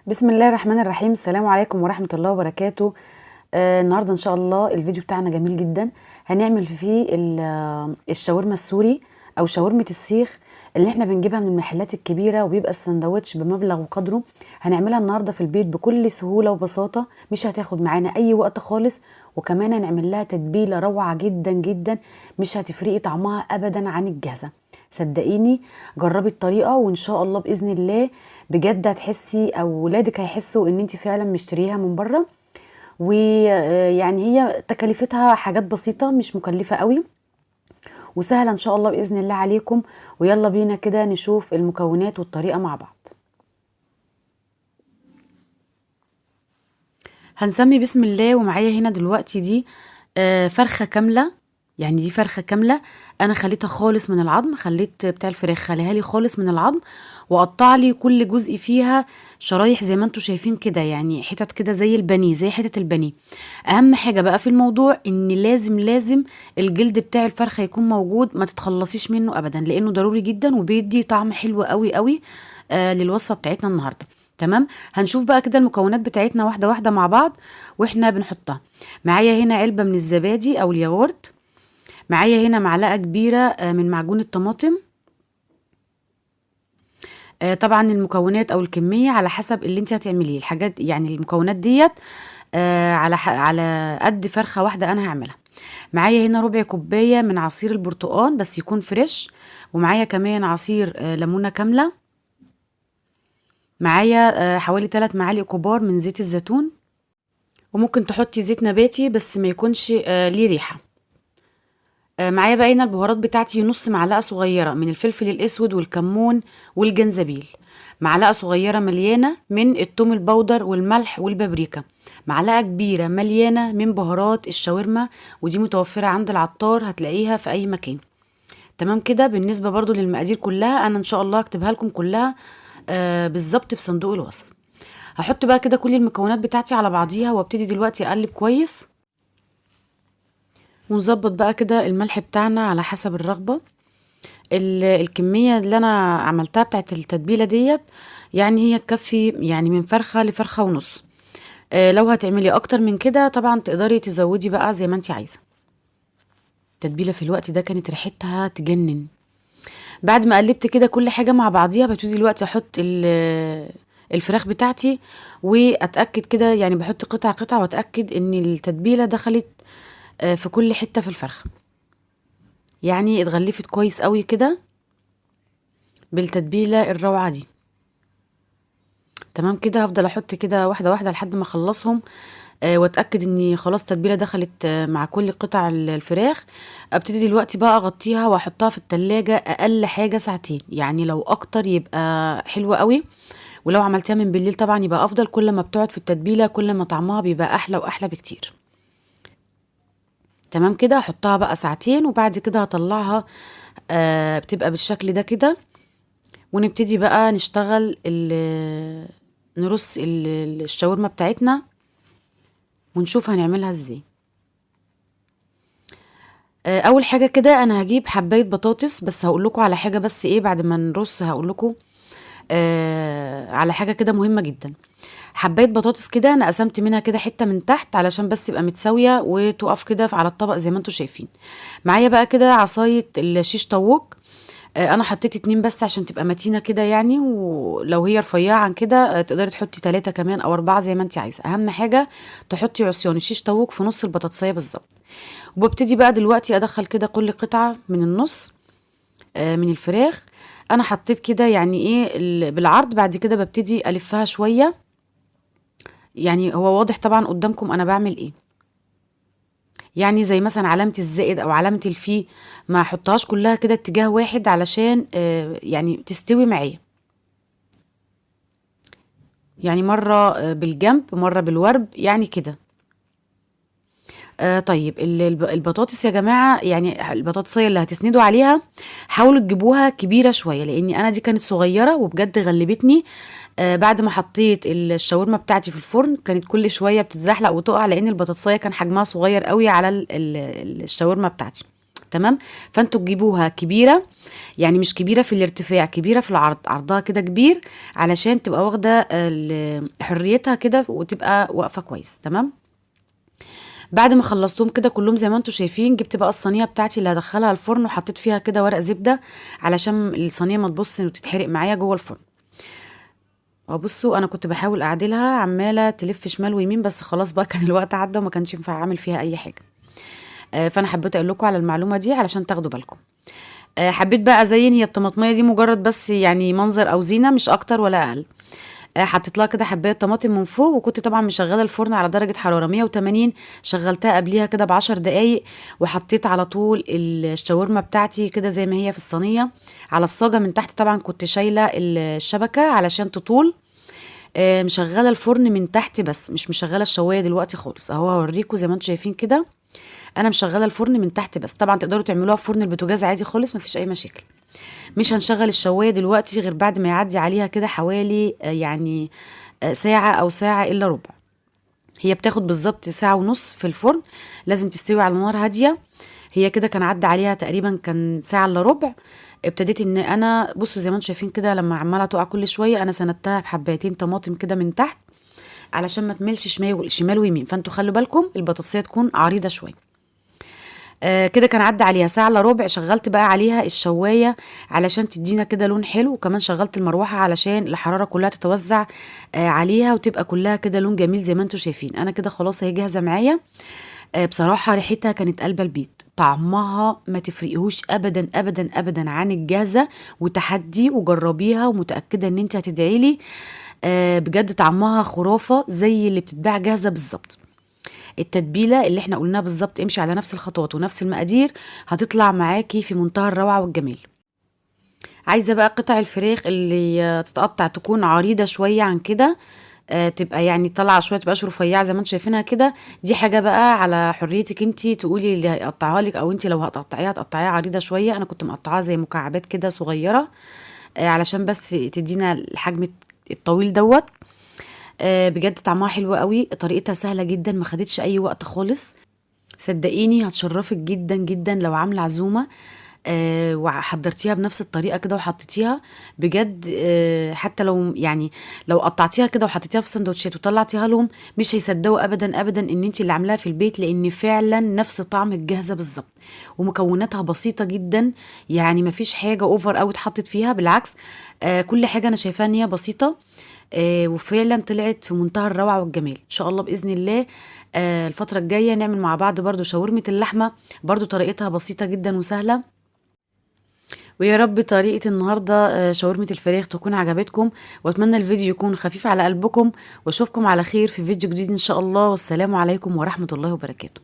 بسم الله الرحمن الرحيم. السلام عليكم ورحمة الله وبركاته. النهاردة ان شاء الله الفيديو بتاعنا جميل جدا، هنعمل فيه الشاورما السوري او شاورمة السيخ اللي احنا بنجيبها من المحلات الكبيرة وبيبقى السندوتش بمبلغ وقدره. هنعملها النهاردة في البيت بكل سهولة وبساطة، مش هتاخد معانا اي وقت خالص، وكمان هنعمل لها تتبيلة روعة جدا جدا مش هتفرقي طعمها ابدا عن الجاهزة. صدقيني جربي الطريقة وان شاء الله بإذن الله بجد هتحسي او ولادك هيحسوا ان انت فعلا مشتريها من بره. ويعني هي تكلفتها حاجات بسيطة، مش مكلفة قوي، وسهلة ان شاء الله بإذن الله عليكم. ويلا بينا كده نشوف المكونات والطريقة مع بعض. هنسمي بسم الله. ومعايا هنا دلوقتي دي فرخة كاملة، يعني دي فرخة كاملة انا خليتها خالص من العظم، خليت بتاع الفراخ خليها لي خالص من العظم، وقطع لي كل جزء فيها شرايح زي ما انتم شايفين كده، يعني حتت كده زي البانيه، زي حتت البانيه. اهم حاجة بقى في الموضوع ان لازم الجلد بتاع الفرخة يكون موجود، ما تتخلصيش منه ابدا، لانه ضروري جدا وبيدي طعم حلو قوي قوي للوصفة بتاعتنا النهاردة. تمام، هنشوف بقى كده المكونات بتاعتنا واحدة واحدة مع بعض واحنا بنحطها. معايا هنا علبة من الزبادي او الياغورت، معايا هنا معلقة كبيرة من معجون الطماطم. طبعا المكونات او الكمية على حسب اللي انت هتعمليه، الحاجات يعني المكونات ديت على قد فرخة واحدة انا هعملها. معايا هنا ربع كوباية من عصير البرتقال بس يكون فريش، ومعايا كمان عصير ليمونة كاملة، معايا حوالي 3 معالق كبار من زيت الزيتون، وممكن تحطي زيت نباتي بس ما يكونش ليه ريحة. معايا بقى هنا البهارات بتاعتي، نص معلقة صغيرة من الفلفل الأسود والكمون والجنزبيل، معلقة صغيرة مليانة من التوم البودر والملح والبابريكا، معلقة كبيرة مليانة من بهارات الشاورما، ودي متوفرة عند العطار هتلاقيها في أي مكان. تمام كده. بالنسبة برضو للمقادير كلها أنا إن شاء الله هكتبها لكم كلها بالظبط في صندوق الوصف. هحط بقى كده كل المكونات بتاعتي على بعضيها وابتدي دلوقتي أقلب كويس، ونظبط بقى كده الملح بتاعنا على حسب الرغبة. الكمية اللي أنا عملتها بتاعت التتبيلة ديت يعني هي تكفي يعني من فرخة لفرخة ونص. لو هتعملي أكتر من كده طبعا تقدري تزودي بقى زي ما انت عايزة. التتبيلة في الوقت ده كانت ريحتها تجنن. بعد ما قلبت كده كل حاجة مع بعضيها ببتدي دلوقتي أحط الفراخ بتاعتي، وأتأكد كده يعني بحط قطعة قطعة وأتأكد إن التتبيلة دخلت في كل حتة في الفرخة، يعني اتغلفت كويس قوي كده بالتتبيلة الروعة دي. تمام كده. هفضل احط كده واحدة واحدة لحد ما اخلصهم، واتأكد ان خلاص التتبيلة دخلت مع كل قطع الفراخ. ابتدي دلوقتي بقى اغطيها واحطها في التلاجة اقل حاجة ساعتين، يعني لو اكتر يبقى حلو قوي، ولو عملتيها من بالليل طبعا يبقى افضل. كل ما بتقعد في التتبيلة كل ما طعمها بيبقى احلى واحلى بكتير. تمام كده. هحطها بقى ساعتين وبعد كده هطلعها، بتبقى بالشكل ده كده. ونبتدي بقى نشتغل نرص الشاورما بتاعتنا ونشوف هنعملها ازاي. اول حاجة كده انا هجيب حبايه بطاطس، بس هقول لكم على حاجة بس ايه بعد ما نرص هقول لكم على حاجة كده مهمة جدا. حبايه بطاطس كده انا قسمت منها كده حتة من تحت علشان بس تبقى متساوية وتقف كده على الطبق زي ما انتم شايفين. معايا بقى كده عصاية الشيش طاووق، انا حطيت 2 بس عشان تبقى متينة كده يعني، ولو هي رفيعة عن كده، تقدري تحطي 3 كمان او 4 زي ما انت عايزه. اهم حاجة تحطي عصيان الشيش طاووق في نص البطاطسيه بالظبط. وببتدي بقى دلوقتي ادخل كده كل قطعه من النص، من الفراخ. انا حطيت كده يعني ايه بالعرض، بعد كده ببتدي الفها شوية، يعني هو واضح طبعا قدامكم انا بعمل ايه، يعني زي مثلا علامة الزائد او علامة الفي، ما احطهاش كلها كده اتجاه واحد علشان يعني تستوي معايا، يعني مرة بالجنب مرة بالورب يعني كده. طيب البطاطس يا جماعة، يعني البطاطسية اللي هتسندوا عليها حاولوا تجيبوها كبيرة شوية، لأني أنا دي كانت صغيرة وبجد غلبتني. بعد ما حطيت الشاورما بتاعتي في الفرن كانت كل شوية بتتزحلق وتقع، لأن البطاطسية كان حجمها صغير قوي على الشاورما بتاعتي. تمام. فانتوا تجيبوها كبيرة، يعني مش كبيرة في الارتفاع، كبيرة في العرض، عرضها كده كبير علشان تبقى واخده حريتها كده وتبقى واقفة كويس، تمام. بعد ما خلصتهم كده كلهم زي ما انتم شايفين، جبت بقى الصينية بتاعتي اللي هدخلها الفرن، وحطيت فيها كده ورق زبدة علشان الصينية ما تبص وتتحرق معايا جوه الفرن. وبصوا انا كنت بحاول اعدلها، عماله تلف شمال ويمين، بس خلاص بقى كان الوقت عدى وما كانش ينفع اعمل فيها اي حاجة. فانا حبيت اقول لكم على المعلومة دي علشان تاخدوا بالكم. حبيت بقى ازين هي الطماطميه دي مجرد بس يعني منظر او زينة، مش اكتر ولا اقل. حطيت لها كده حبايه طماطم من فوق، وكنت طبعا مشغله الفرن على درجه حرارة 180، شغلتها قبليها كده ب10 دقايق، وحطيت على طول الشاورما بتاعتي كده زي ما هي في الصينية على الصاجه من تحت. طبعا كنت شايله الشبكة علشان تطول. مشغله الفرن من تحت بس، مش مشغله الشوايه دلوقتي خالص اهو، هوريكم زي ما انتم شايفين كده انا مشغله الفرن من تحت بس. طبعا تقدروا تعملوها في فرن البوتاجاز عادي خالص، مفيش اي مشاكل. مش هنشغل الشوايه دلوقتي غير بعد ما يعدي عليها كده حوالي يعني ساعة او ساعة الا ربع. هي بتاخد بالظبط ساعة ونص في الفرن، لازم تستوي على نار هادية. هي كده كان عدى عليها تقريبا كان ساعة الا ربع. ابتديت ان انا بصوا زي ما انتم شايفين كده لما عماله تقع كل شوية، انا سندتها بحبايتين طماطم كده من تحت علشان ما تملش شمال ويمين. فانتوا خلوا بالكم البطاطسيه تكون عريضة شوية. كده كان عدى عليها ساعة الا ربع. شغلت بقى عليها الشوايه علشان تدينا كده لون حلو، وكمان شغلت المروحة علشان الحرارة كلها تتوزع عليها وتبقى كلها كده لون جميل زي ما انتم شايفين. انا كده خلاص هي جاهزة معايا. بصراحة ريحتها كانت قلب البيت، طعمها ما تفرقهوش ابدا ابدا ابدا عن الجاهزة، وتحدي وجربيها ومتاكده ان انت هتدعي لي. بجد طعمها خرافه زي اللي بتتباع جاهزة بالظبط. التتبيله اللي احنا قلناها بالظبط، امشي على نفس الخطوات ونفس المقادير، هتطلع معاكي في منتهى الروعة والجمال. عايزه بقى قطع الفراخ اللي تتقطع تكون عريضة شوية عن كده، تبقى يعني طالعه شوية، تبقاش رفيعة زي ما انتم شايفينها كده. دي حاجة بقى على حريتك انتي تقولي اللي هيقطعها لك، او انتي لو هتقطعيها تقطعيها عريضة شوية. انا كنت مقطعاها زي مكعبات كده صغيرة، علشان بس تدينا الحجم الطويل دوت. بجد طعمها حلو قوي، طريقتها سهلة جدا، ما خدتش اي وقت خالص. صدقيني هتشرفك جدا جدا لو عامله عزومة وحضرتيها بنفس الطريقة كده وحطيتيها بجد. حتى لو يعني لو قطعتيها كده وحطيتيها في سندوتشات وطلعتيها لهم، مش هيصدقوا ابدا ابدا ان انت اللي عاملاها في البيت، لان فعلا نفس طعم الجاهزة بالظبط، ومكوناتها بسيطة جدا، يعني مفيش حاجة over قوي اتحطت فيها، بالعكس كل حاجة انا شايفاها ان هي بسيطة، وفعلا طلعت في منتهى الروعة والجمال. ان شاء الله باذن الله الفترة الجاية نعمل مع بعض برضو شاورمه اللحمة، برضو طريقتها بسيطة جدا وسهلة. ويا رب طريقة النهاردة شاورمة الفراخ تكون عجبتكم، واتمنى الفيديو يكون خفيف على قلبكم، واشوفكم على خير في فيديو جديد ان شاء الله. والسلام عليكم ورحمة الله وبركاته.